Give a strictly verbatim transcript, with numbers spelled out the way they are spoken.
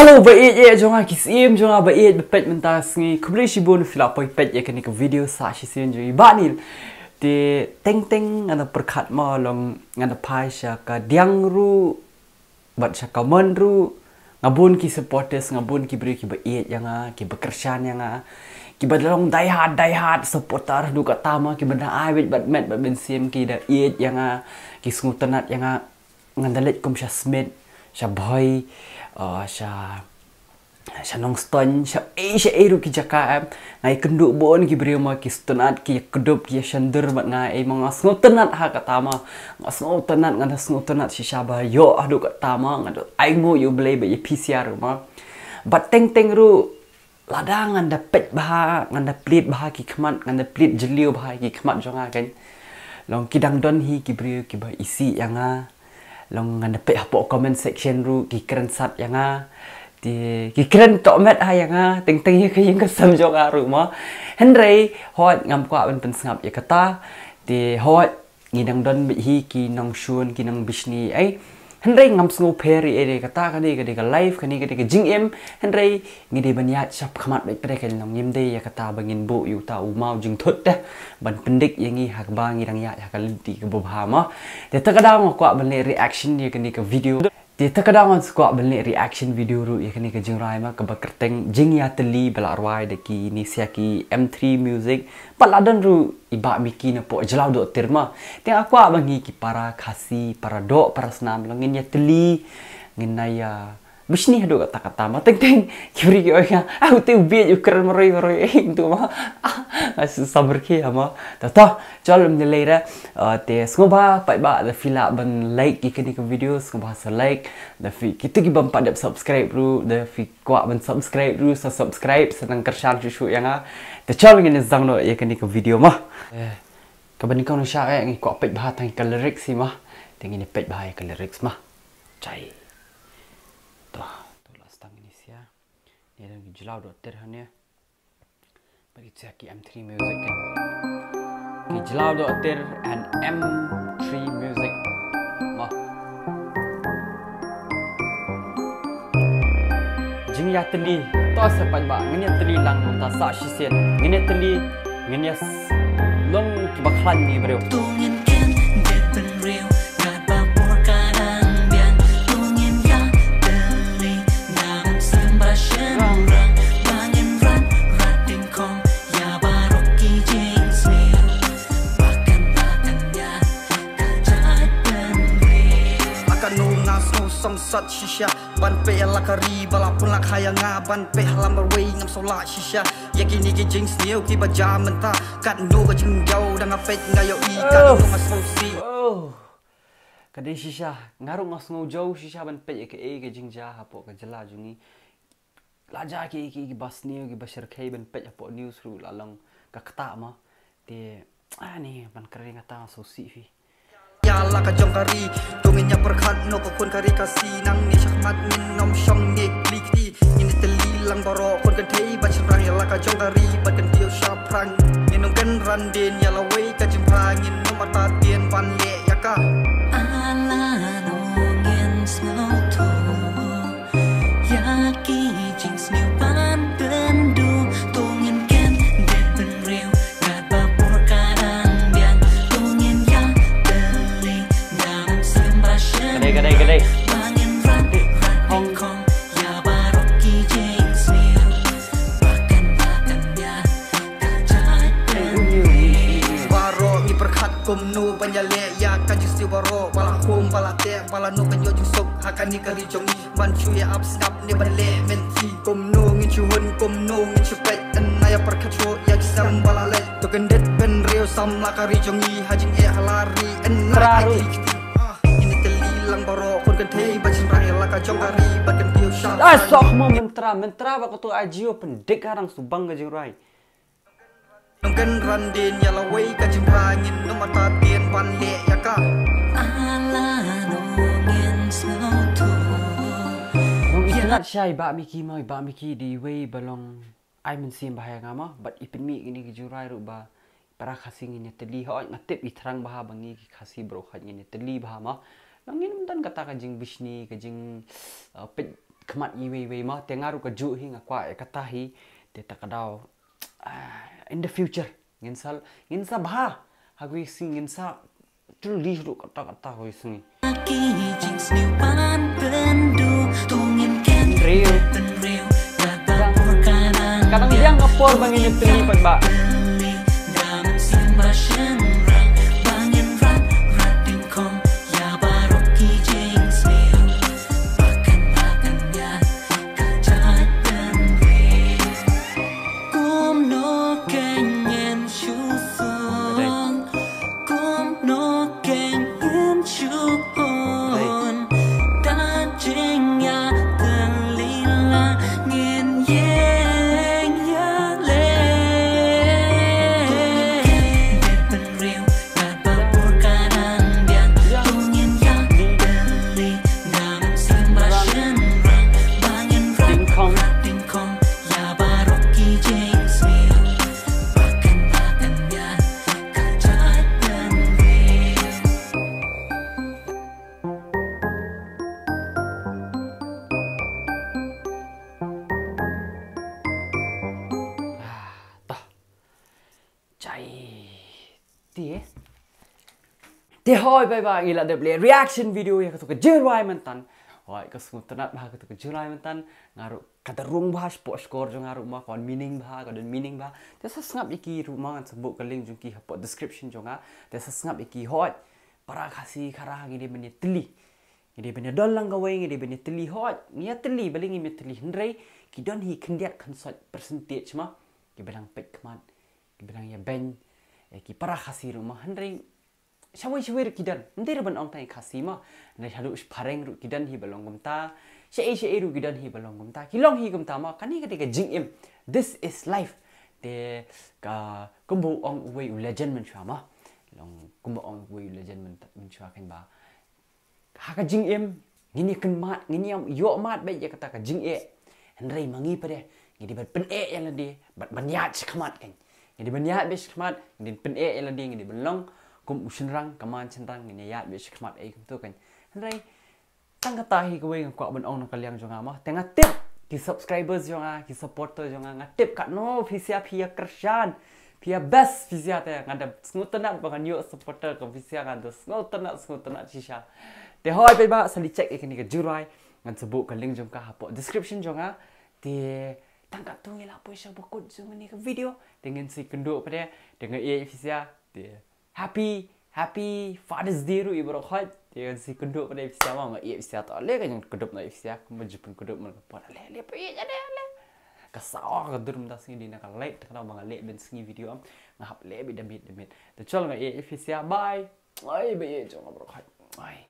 Hello ba ïeit ïeit jong nga, ki syiem jong nga ba ïeit ba peit mynta sngi. Khublei shibun phi la poi peit ïa kane ka video sa shisien jong i Bah Neil. Te teng teng ngan da pyrkhat mo long ngan da phai sha ka diang ruh bad sha ka mon ruh. Nga bun ki supporters, nga bun ki briew ki ba ïeit ïa nga, ki ba kyrshan ïa nga, ki ba long die hard, die hard supporter haduh katta mo, ki ba da ai beit bad met bad mynsiem, ki da ïeit ïa nga, ki sngewtynnat ïa nga. Ngan da leit kum sha Smit, sha Bhoi, uh, sha sha Nongstoiñ, sha ei sha ei ruh ki jaka em. Nga ïakynduh bun ki briew mo, ki sngewtynnat, ki ïakdup, ki ïashandur bad nga, ei mo, nga sngewtynnat ha kata mo. Nga sngewtynnat, nga da sngewtynnat shisha ba ïoh haduh kata mo, nga da ainguh ïa U Blei bad ïa phi sha ruh mo. Bad teng teng ruh lada ngan da peit bha, ngan da plied bha ki khmat, ngan da plied jylliew bha ki khmat jong nga kan. Long ki dang don hi ki briew ki ba isih ïa nga. Long ngan da peit hapoh comment section ruh ki kren sat ïa nga. Te ki kren tohmet ha ïa nga, teng teng ïa ka ïing ka sem jong nga ruh mo. Hynrei hooid ngam kwah ban pynsngap ïa kata. Te hooid ngi dang don beit hi ki nongshun, ki nongbishni ei. Hynrei ngam sngewpher ei, ei kata ka dei, ka dei ka life, kane ka dei ka jingim. Hynrei ngi dei ban ïaid shapkhmat beit, pyrshah ka long ngim dei ïa kata ba ngin buh ïa uta u maw jingthut te ban pyndik ïa ngi ha kaba ngi dang ïaid ha ka lynti kaba bha mo. Te ta ka daw nga kwah ban leh reaction ïa kane ka video. Te ta ka daw nga kwah ban leh reaction video ruh ïa kane ka jingrwai mo, kaba kyrteng Jingïatylli, ba la rwai da ki Nisia ki M three Music. Pat la don ruh i Bah Miki napoh Jyllawdohtir mo. Te nga kwah ba ngi ki para Khasi, para doh, para snam long ngin ïatylli, ngin ïa bishni haduh katta katta mo. Teng teng ki briew ki ong ïa nga, ah, u te u bieit, u kren marwei marwei ei tu mo. Ah, nga sngewsarong ïa mo. To to, chol ym lei re. Uh, te sngewbha paidbah da phi lah ban like ïa kane ka video, sngewbha sa like. Da phi, kito ki bym pat dep subscribe ruh, da phi kwah ban subscribe ruh, sa subscribe, sa nang kyrshan shuh shuh ïa nga. Te chol ngin ïa sdang noh ïa kane ka video mo. Eh, kaba nyngkong nyngshap eh ngi kwah peit bha tang ïa ka lyrics hi mo. Te ngin ïa peit bha ïa ka lyrics mo. Chai. To, to la sdang ngin ïa share. Ngi don ki Jyllawdohtir hangne. Bad ki sia ki M three Music kan. Ki Jyllawdohtir and M three Music. Mo. Jingïatylli, to sa paidbah, ngin ïatylli lang mynta sa shisien. Ngin ïatylli, ngin ïa s-, long kiba khlaiñ ngi briew. To ngin ken dei bynriew, katba por ka dang biang. To ngin ïatylli, ngam sngewbha shynrang, ba ngin rat rat ding kong, ïa baroh ki jingsniew. Ba kan, ba kan ïa ka jaitbynriew. Aka nong nga sngew sngewsat shisha ban peit ïa la ka ri ba la pynlak ha ïa nga, ban peit ha la marwei ngam sngewlah shisha. Ïa kine ki jingsniew kiba jia mynta, katno ka jingjaw da nga peit nga ïohi, katno nga sngewsih. Oh. Ka dei shisha, nga ruh nga sngewjaw shisha ban peit ïa kaei ka jingjia hapoh ka jylla jong ngi. La jia ki, ki, kiba sniew, kiba shyrkhei ban peit hapoh news ruh la long ka kata mo. Te, ani, ban kren nga tang sngewsih phi. Ïa la ka jong ka ri, to ngin ïa pyrkhat noh ka khun ka ri Khasi, nangne shakhmat ngin ym shong ngi kli kti. Ngin ïatylli lang baroh khun kynthei bad shynrang, ïa la ka jong ka ri bad kyntiew shaphrang. Ngin ym kynran dien ïa lawei ka jingbha, ngin ym artatien ban leh ïa ka. Ala nong ngin sngewthuh. Ïa ki jingsniew ban pynduh, to ngin ken dei bynriew, katba por ka dang biang, to ngin ïatylli, ngam sngewbha shynrang. Ka dei, ka dei, ka dei. Ba ngin rat rat ding kong, ïa baroh ki jingsniew. Ba kan, ba kan ïa ka jaitbynriew. Baroh ngi pyrkhat kumno ban ïaleh ïa ka jingsniew baroh, ba la khum, ba la teh, ba la noh kan ïoh jingsuk ha kane ka ri jong ngi. Ban shu ïa ap sngap ne ban leh mynthi, kumno ngin shu hun, kumno ngin shu peit, yn nai ïa pyrkhat shuh ïa ki snem ba la leit. To kyndit bynriew samla ka ri jong ngi, ha jingeh ha la ri, yn nai ïa ki kti. Ah, ngin ïatylli lang baroh khun kynthei bad shynrang, ïa la ka jong ka ri bad kyntiew shaphrang. Ai, sok mo myntra, myntra ba ka tu ai jio pyndik harang subang ka jingrwai. Nong kynran dien ïa lawei ka jingbha, ngin ym artatien ban leh ïa ka. Ala nong ngin sngewthuh. Nong i kynat shai Bah Miki mo, Bah Miki dei iwei ba long ai mynsiem bha ïa nga mo, bad i pynmih kine ki jingrwai ruh ba para Khasi ngin ïatylli, hooid nga tip i thrang bha ba ngi ki Khasi baroh hooid ngin ïatylli bha mo. Nong ngin ym don kata ka jingbishni, ka jing, uh, peit khmat iwei iwei ma, te nga ruh kajuh hi nga kwah ïa kata hi. Te ta ka daw, ah, in the future ngin sa, ngin sa bha ha kawei ka sngi, ngin sa tylli ruh kata kata kawei ka sngi. Ki jingsniew ban pynduh, to ngin ken pynriew. Ka dang biang ka por ba ngin ïa tylli paidbah. Kumno kein ngin shu song, kumno kein ngin shu hun. Ta jingïatylli la ngin ïeng ïaleh. Dei pynriew katba por ka dang biang, to ngin ïatylli. Jai. Te, te hoi paidbah, ngi la dep leh reaction video ïa kato ka jingrwai mynta. Hoi, ka sngewtynnat bha kato ka jingrwai mynta. Nga ruh ka da rung bha shapoh shkor jong nga ruh ma, ka wan meaning bha, ka don meaning bha. Te sa sngap ïa ki ruh ma, ngan sa buh ka link jong ki hapoh description jong nga. Te sa sngap ïa ki, hoi. Para Khasi Khara ngi dei ban ïatylli. Ngi dei ban ïadon lang kawei, ngi dei ban ïatylli, hoi. Ngi ïatylli, balei ngim ïatylli, hynrei ki don hi khyndiat khynsoit percentage ma. Kiba dang peit khmat, kiba dang ïabeiñ ïa ki para Khasi ruh ma, hynrei shawei shawei ruh ki don, ym dei ruh ban ong tang ïa Khasi ma, hynrei haduh shaphrang ruh ki don hi ba long kumta, shaei shaei ruh ki don hi ba long kumta, ki long hi kumta ma, kane ka dei ka jingim. This is life. Te ka, kumba ong uwei u legend mynshuwa ma, long kumba ong uwei u legend myn-, mynshuwa kan ba ha ka jingim, ngin ïa kynmaw, ngin ïa ïoh mad beit ïa kata ka jingeh. Hynrei ma ngi pat de, ngi dei ban pyneh ïa lade, bad ban ïaid shakhmat kan. Ngi dei ban ïaid beit shakhmat, ngi dei ban pyneh ïa lade, ngi dei ban long kum u shynrang, ka man shynrang, ngin ïa ïaid beit shakhmat, ei kumto kan. Hynrei tang kata hi kawei nga kwah ban ong na ka liang jong nga ma. Te nga tip ki subscribers jong nga, ki supporter jong nga, nga tip katno phi sha phi ïa kyrshan. Phi ïa best phi sha te, nga da sngewtynnat ba ngan ïoh supporter kum phi sha, nga da sngewtynnat, sngewtynnat shisha. Te hoi paidbah, sa leit check ïa kane ka jingrwai, ngan sa buh ka link jong ka hapoh description jong nga. Te tang katto ngi la poi sha ba kut jong kane ka video. Te ngin sa ïakynduh pat de, te nga ïeit ïa phi sha. Te Happy, happy Father's Day ruh ïa baroh khoit. Te ngan sa ïakynduh pat de ïa phi sha ma, nga ïeit ïa phi sha, to leh ka jingkynduh noh ïa phi sha, kumba ju pynkynduh man ka por. Leh, leh, phi ïeit ïa de, leh. Ka sawa ka dur mynta sngi dei na ka late, te ka daw ba nga leh ban sngi video am. Nga hap leh beit da miet, da miet. Te chalo nga ïeit ïa phi sha, bye. Ai, ba ïeit jong nga baroh khoit. Ai.